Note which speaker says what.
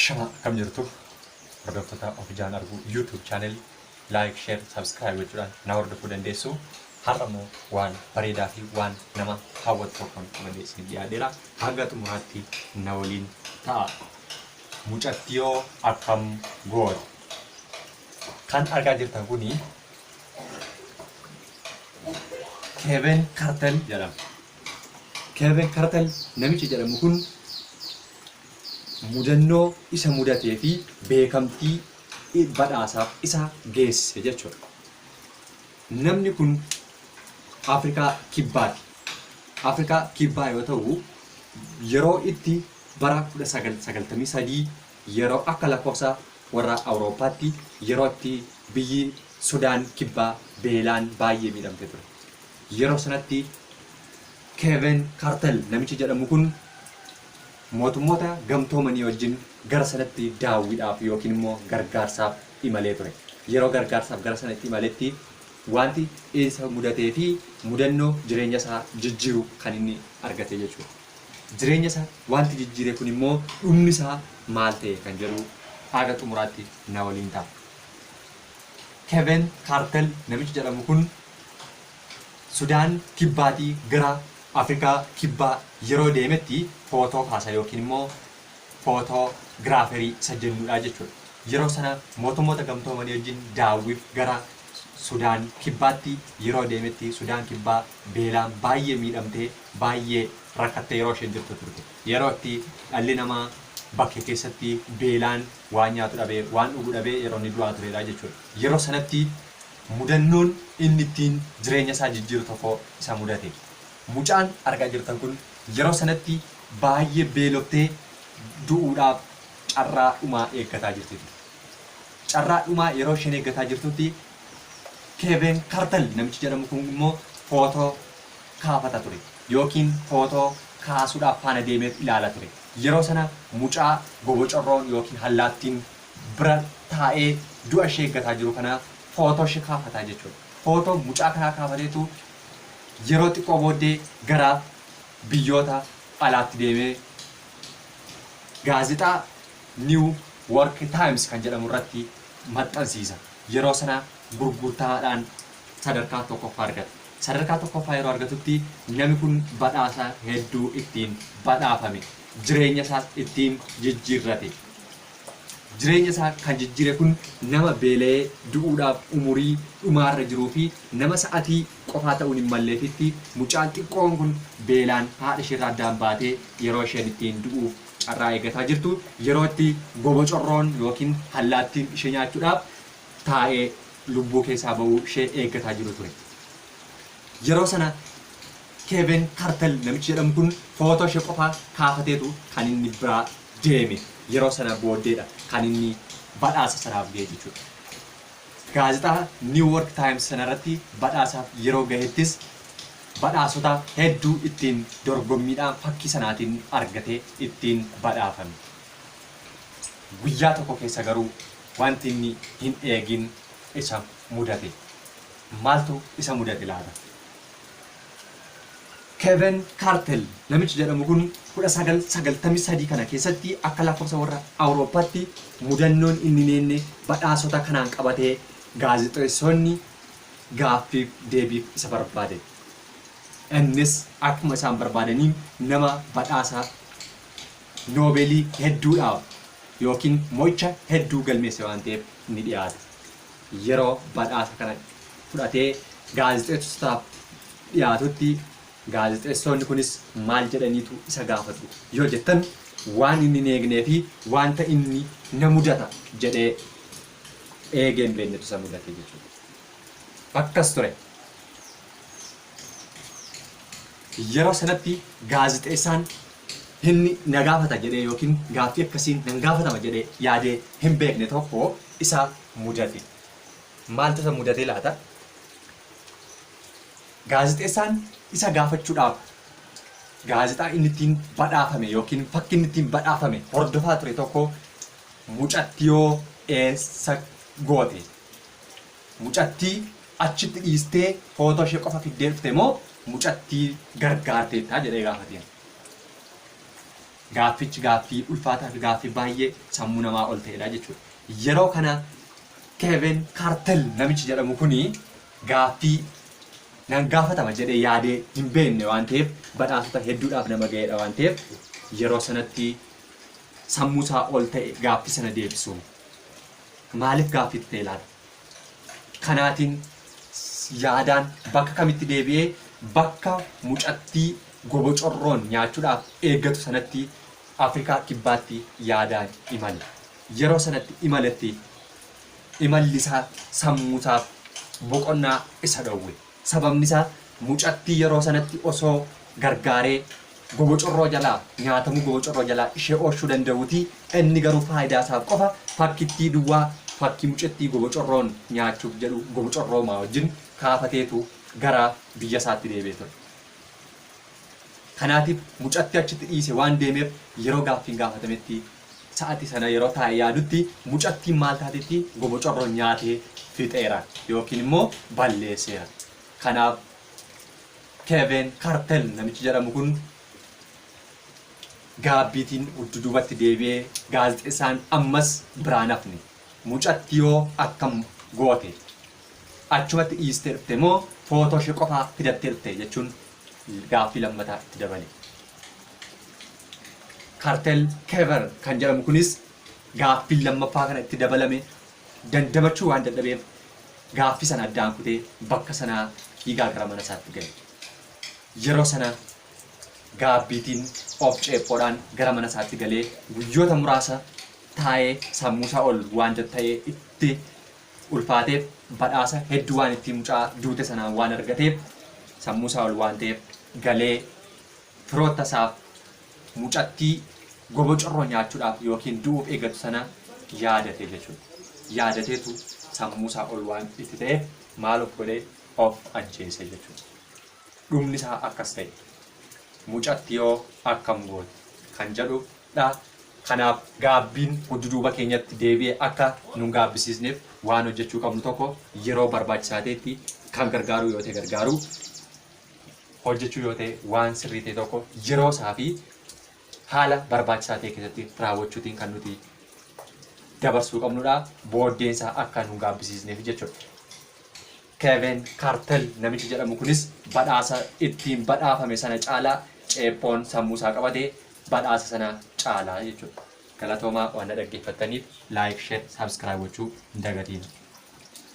Speaker 1: Ashama akkam jirtu hordoftoota of ijaan arguu YouTube channel like share subscribe gochuudhaan na hordofuu dandeessu. Har'a immoo waan bareedaa fi waan nama hawwatu tokkoon qabadhee isiniif dhiyaadheera. Hanga xumuraatti na waliin ta'a. Mucattiyoo akkam goote? Kan argaa jirtan kuni Kevin Cartel jedhama. Kevin Cartel namichi jedhamu kun mudannoo isa mudatee fi beekamtii badhaasaaf isa geessise jechuudha. Namni kun Afrikaa Kibbaati. Afrikaa Kibbaa yoo ta'u yeroo itti bara 1993 yeroo akka lakkoofsa warra Awurooppaatti yeroo itti biyyi Sudaan Kibbaa beelaan baay'ee miidhamte ture. Yeroo sanatti Keeven Kaartel namichi jedhamu kun mootummoota gamtoomanii wajjin gara sanatti daawwiidhaaf yookiin immoo gargaarsaaf imalee ture. Yeroo gargaarsaaf gara sanatti imaletti wanti isa mudatee fi mudannoo jireenya isaa jijjiiru kan inni argate jechuudha. Jireenya isaa wanti jijjiire kun immoo dhumni isaa maal ta'e kan jedhu haga xumuraatti na waliin ta'a. Keven Kaartel namichi jedhamu kun Sudaan Kibbaatii gara Afrikaa Kibbaa yeroo deemetti footoo kaasa yookiin immoo footoo giraaferii isa jennudha jechuudha. Yeroo sana mootummoota gamtoomanii wajjin daawwiif gara Sudaan Kibbaatti yeroo deemetti Sudaan Kibbaa beelaan baay'ee miidhamtee baay'ee rakkattee yeroo isheen jirtu turte. Yeroo itti dhalli namaa bakkee keessatti beelaan waan nyaatu dhabee waan dhugu dhabee yeroo inni du'aa turedha jechuudha. Yeroo sanatti mudannoon inni ittiin jireenya isaa jijjiiru tokko isa mudate. Mucaan argaa jirtan kun yeroo sanatti baay'ee beeloftee du'uudhaaf carraa dhumaa eeggataa jirti turte. Carraa dhumaa yeroo isheen eeggataa jirtutti Keeveen Kartel namichi jedhamu kun immoo footoo kaafata ture yookiin footoo kaasuudhaaf faana deemee ilaala ture. Yeroo sana mucaa gobocorroon yookiin hallaattiin bira taa'ee du'a ishee eeggataa jiru kana footoo ishee kaafataa jechuudha. Footoo mucaa kanaa kaafateetu yeroo xiqqoo booddee gara biyyoota alaatti deemee gaazexaa New Work Times kan jedhamu irratti maxxansiisa. Yeroo sana gurgurtaadhaan sadarkaa tokkoffaa argata. Sadarkaa tokkoffaa yeroo argatutti namni kun badhaasa hedduu ittiin badhaafame. Jireenya isaas ittiin jijjiirrate. Jireenya isaa kan jijjiire kun nama beela'ee du'uudhaaf umurii dhumaarra jiruu fi nama sa'atii qofaa ta'uun hin malleefitti mucaan xiqqoon kun beelaan haadha isheerraa addaan baatee yeroo isheen ittiin du'uuf carraa eeggataa jirtu yeroo itti gobocorroon yookiin hallaattiin ishee nyaachuudhaaf taa'ee lubbuu keessaa ba'uu ishee eeggataa jiru ture. Yeroo sana Keevin Kartel namichi jedhamu kun footoo ishee qofaa kaafateetu kan inni biraa deeme. Yeroo sana booddeedha kan inni badhaasa sanaaf gahe jechuudha. Gaazexaa New York Times sanarratti badhaasaaf yeroo gahettis badhaasota hedduu ittiin dorgommiidhaan fakkii sanaatiin argatee ittiin badhaafame. Guyyaa tokko keessa garuu wanti inni hin eegin isa mudate. Maaltu isa mudate laata? Keven Kaartel namichi jedhamu kun 1993 kana keessatti akka lakkoofsa warra Awurooppaatti mudannoon inni neenne badhaasota kanaan qabatee gaazexeessonni gaaffiif deebiif isa barbaade. Innis akkuma isaan barbaadaniin nama badhaasa Noobeelii hedduudhaaf yookiin mo'icha hedduu galmeesse waan ta'eef ni dhiyaate. Yeroo badhaasa kana fudhatee gaazexeessotaaf dhiyaatutti gaazexeessoonni kunis maal jedhaniitu isa gaafatu yoo jettan waan inni hin eegnee fi wanta inni na mudata jedhee eegee hin beeknetu isa mudate jechuudha. Akkas ture. Yeroo sanatti gaazexeessaan inni na gaafata jedhee yookiin gaaffii akkasiin nan gaafatama jedhee yaadee hin beekne tokko isa mudate. Maaltu isa mudate laata? Gaazexeessaan isa gaafachuudhaaf gaazexaa inni ittiin badhaafame yookiin fakki inni ittiin badhaafame hordofaa ture tokko mucattiyoo eessa goote? Mucattii achitti dhiistee footoo ishee qofa fiddee dhufte moo mucattii gargaarteetta jedhee gaafateen. Gaaffichi gaaffii ulfaataa fi gaaffii baay'ee sammuu namaa ol ta'edha jechuudha. Yeroo kana Kevin Kaartel namichi jedhamu kuni gaaffii nan gaafatama jedhee yaadee hin beekne waan ta'eef, badhaasota hedduudhaaf nama ga'eedha waan ta'eef, yeroo sanatti sammuu isaa ol ta'e gaaffii sana deebisuun. Maaliif gaaffiitti ta'e laata? Kanaatiin yaadaan bakka kamitti deebi'ee? Bakka mucattii gobocorroon nyaachuudhaaf eeggatu sanatti, Afrikaa Kibbaatti yaadaan imale. Yeroo sanatti imaletti imalli isaa sammuu isaaf boqonnaa isa dhowwe. Sababni isaa mucattii yeroo sanatti osoo gargaaree gobocorroo jalaa nyaatamuu, gobocorroo jalaa ishee oolchuu danda'uuti, inni garuu faayidaa isaaf qofa fakkittii duwwaa, fakkii mucattii gobocorroon nyaachuuf jedhu gobocorroomaa wajjin kaafateetu gara biyya isaatti deebi'ee ture. Kanaatiif mucattii achitti dhiise waan deemeef, yeroo gaaffiin gaafatametti, sa'ati sana yeroo taa'e yaadutti, mucattiin maal taatetti? Gobocorroon nyaatee fixeera yookiin immoo balleesseera. Kanaaf Kevin Kartel namichi jedhamu kun gaabbiitiin dudduubatti deebi'ee, gaazexeessaan ammas biraan hafne. Mucattii yoo akkam goote? Achumatti dhiistee dhufte moo footoo ishee qofaa fidattee dhufte jechuun gaaffii lammataa itti dabale. Kartel Kever kan jedhamu kunis gaaffiin lammaffaa kana itti dabalame dandamachuu waan dadhabeef, gaaffii sana addaan kutee bakka sanaa fiigaa gara mana isaatti gale. Yeroo sana gaabbiitiin of ceephoodhaan gara mana isaatti galee, guyyoota muraasa taa'ee sammuusaa ol waan ta'ee itti ulfaateef, badhaasa hedduu waan ittiin mucaa duute sanaan waan argateef, sammuusaa ol waan ta'eef, galee firoota isaaf mucattii gobocorroo nyaachuudhaaf yookiin du'uuf eeggatu sana yaadate jechuudha. Yaadateetu sammuusaa ol waan itti ta'eef maal of godhee? Of ajjeese jechuudha. Dhumni isaa akkas ta'e. Mucatti yoo akkam goote kan jedhudha. Kanaaf gaabbiin dudduuba keenyatti deebi'ee akka nun gaabbisiisneef, waan hojjechuu qabnu tokko yeroo barbaachisaa ta'etti kan gargaaruu yoo ta'e gargaaruu, hojjechuu yoo ta'e waan sirrii ta'e tokko yeroo isaa fi haala barbaachisaa ta'e keessatti raawwachuutiin kan nuti dabarsuu qabnudha. Booddeen isaa akka nun gaabbisiisneef jechuudha. Kevin Kartel namichi jedhamu kunis badhaasa ittiin badhaafame sana caalaa ceephoon sammuu isaa qabate badhaasa sana caalaa jechuudha. Galatoomaa, waan na dhaggeeffattaniif like, share, subscribe gochuu hin dagatiin.